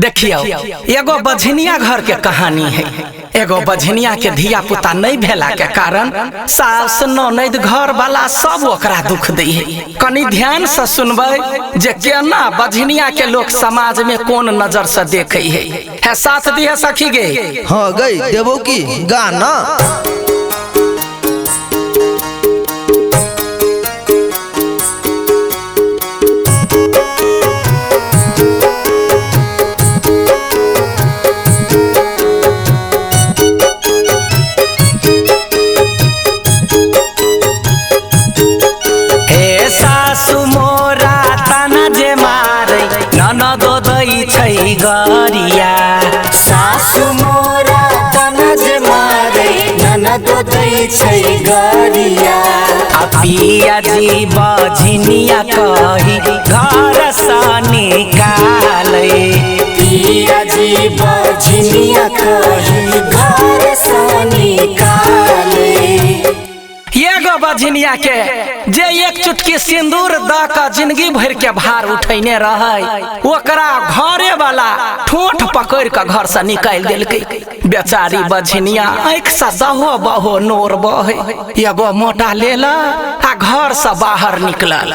देखियो एगो बझनिया घर के कहानी है। एगो बझनिया के धिया पुता नहीं भेला के कारण सास ननद घर वाला सब ओकरा दुख दै है। कनी ध्यान से सुनबै जे केना बझनिया के लोग समाज में कौन नजर से देखे है। है साथ दी है सखी गे। हाँ गई देवो की गाना। गरिया सासु मोरा ताना जे मारे ननद दै छै गरिया। आ पिया जी बझनिया कही घर सँ निकालै। पिया जी बझनिया कही घर सँ निकालै। एगो बझनिया के जे एक चुटकी सिंदूर द के जिंदगी भर के भार उठैने रहे ओकरा घरे वाला ठोठ पकड़ के घर से निकाल देलकै। बेचारी बझनिया आँख से दहो बहो नोर बहे। एगो मोटा लेल आ घर से बाहर निकलल।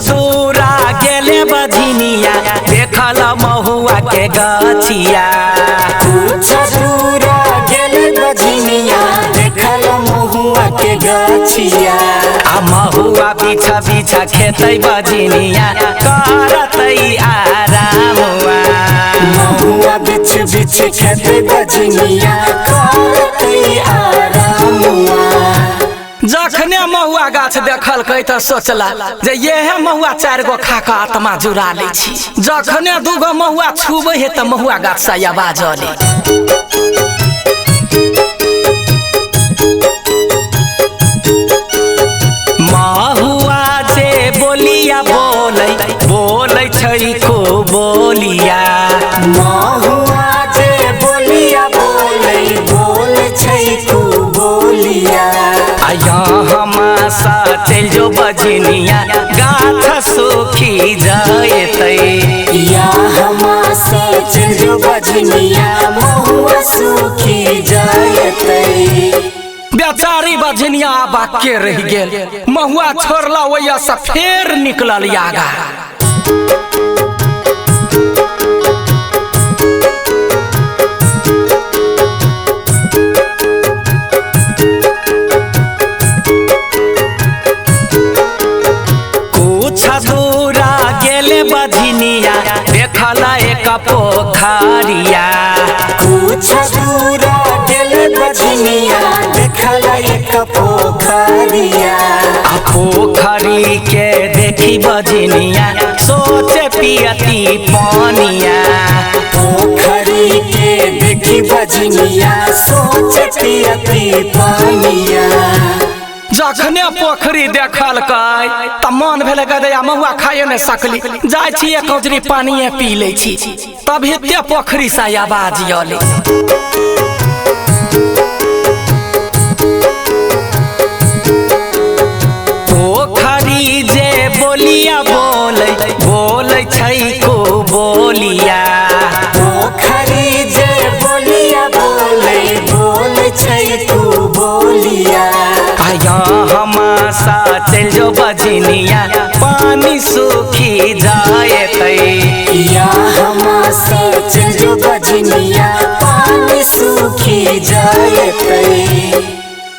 दूरा गेले बझनिया देखल महुआ के गछिया। कुछ दूरा गेले बझनिया देखल महुआ के गछिया। आ महुआ पीछा पीछा खेतै बझनिया करतै आरामवा। महुआ बिछ बिछ खेतै बझनिया करतै आरामवा। जखने महुआ गाछ देखलकै तऽ सोचला जे इएह महुआ चारि गो खा कऽ आत्मा जुड़ा लै छी। जखने दूगो महुआ छुबै है तऽ महुआ गाछ से आवाज अलै। महुआ जे बोलिया बोलै बोलै छै को बोलिया। महुआ जे बोलिया बोलै बोलै छै को बोलिया। हमासा चलि जो बझनिया गाछ सुखी जयतै। या हमासा चलि जो बझनिया महुआ सुखी जयतै। बेचारी बझनिया बाके रहि गेल। महुआ छोड़ला ओहिया से फेर निकलल आगा। दूरा गेले बझनिया देखल एक पोखरिया। कुछ दूरा गेले बझनिया देखल एक पोखरिया। आ पोखरी के देखी बझनिया सोचे पियती पानिया। पोखरी के देखी बझनिया सोचे पियती पानिया। जखने पोखरी देखलकै तऽ मन भेलै गदैया महुआ खाइए नहि सकली, जाइ छी एक औजरी पानिए पी लै छी। तभी पोखरी से आवाज अलै। पोखरी जे बोलिया बोलै बोलै छै को बोलिया। पोखरी जे बोलिया बोलै बोलै छै को बोलिया। हमासा चलि जो बझनिया पानी सुखी जयतै। या हमासा चलि जो बझनिया पानी सुखी जयतै।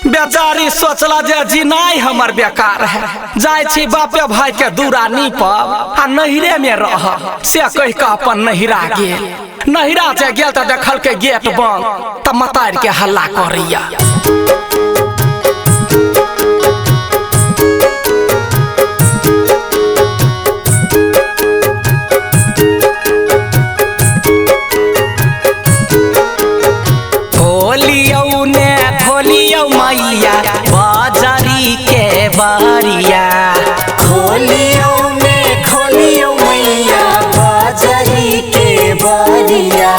बेचारी सोचला जे जिनाइ हमर बेकार है, जाइ छी बापे भाई के दूरा नीपब आ नहिरे में रहब। से कहि कऽ अपन नहिरा गेल। नहिरा जे गेल तऽ देखलकै गेट बंद तऽ मतारि के हल्ला करैया। खोलियौ ने खोलियौ मैया बजरी के बरिया। खोलियौ ने खोलियौ मैया बजरी के बरिया।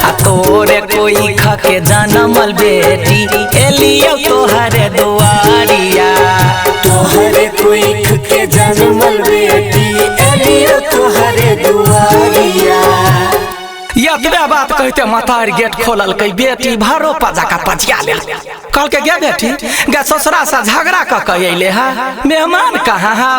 आ तोरे कोई खके जनमल बेटी एलियो तोहरे दुआरिया। तोहरे कोई के जनमल बेटी एलियो तोहरे दुआरिया। एतबे बात कहते मतार गेट खोललकै, बेटी भरो पजा का पजिया लेल। कहलकै गे बेटी गे ससुरा से झगड़ा कऽ के अयले हा, मेहमान कहाँ हा?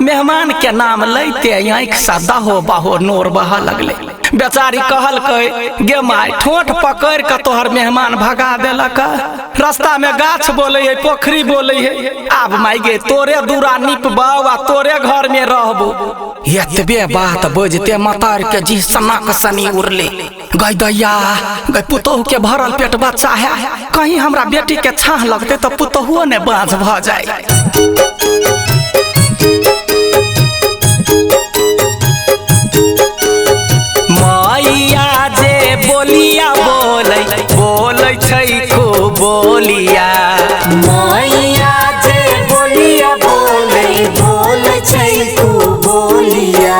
मेहमान के नाम लैते आँखि से दहो बहो नोर बहऽ लगलै। बेचारी कहलकै गे माय ठोंठ पकड़ि कऽ तोहर मेहमान भगा देलक, रास्ता में गाछ बोलै है पोखरी बोलै है, आब माय गे तोरे दूरा निपबौ आ तोरे घर में रहबो। एतबे बात बजते मतार के जी सनक सनी उड़ले, गई दैया गई पुतोहु के भरल पेट बच्चा है, कहीं हमरा बेटी के छाह लगते तो पुतोहुओ ने बाँझ भऽ जाए। मैया जे बोलिया बोलै बोलै छै खूब बोलिया। मैया जे बोलिया बोलै बोलै छै खूब बोलिया।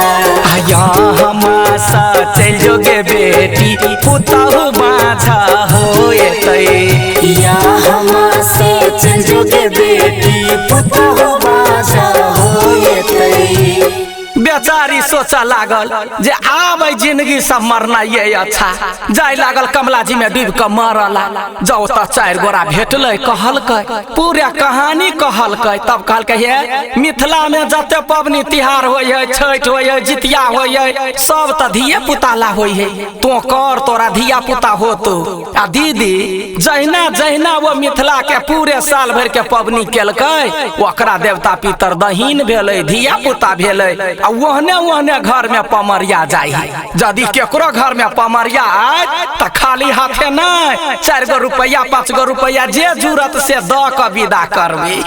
आया हमासा चलि जोगे बेटी पुतहु बाँझा होएतै। या हमासे चल जोगे बेटी पुतहु बाँझा होएतै। बेचारी सोचऽ लागल जे आब जिंदगी सब मरना ये अच्छा, जाय लागल कमला जी में डूबि कऽ मरला। जाओ तऽ 4 गोरा भेटलै, कहलकै पूरा कहानी कहलकै। तब कहलकै हे मिथिला में जते पबनी तिहार होइ है, छठि होइ है, जितिया होइ है, सब तऽ धिये पुता ला होइ है, तो कर तोरा धिया पुता होतो। आ दीदी जहिना जहिना वो मिथिला के पूरे साल भरि के पबनी केलकै ओकरा देवता पितर दहीन भेलै, धिया पुता भेलै। आ ओहने ओहने घर में पमरिया जाय है, यदि केकरो घर में पमरिया आय त खाली हाथे नहीं, 4 गो रुपया 5 गो रुपया जे जरूरत से the के विदा करबी।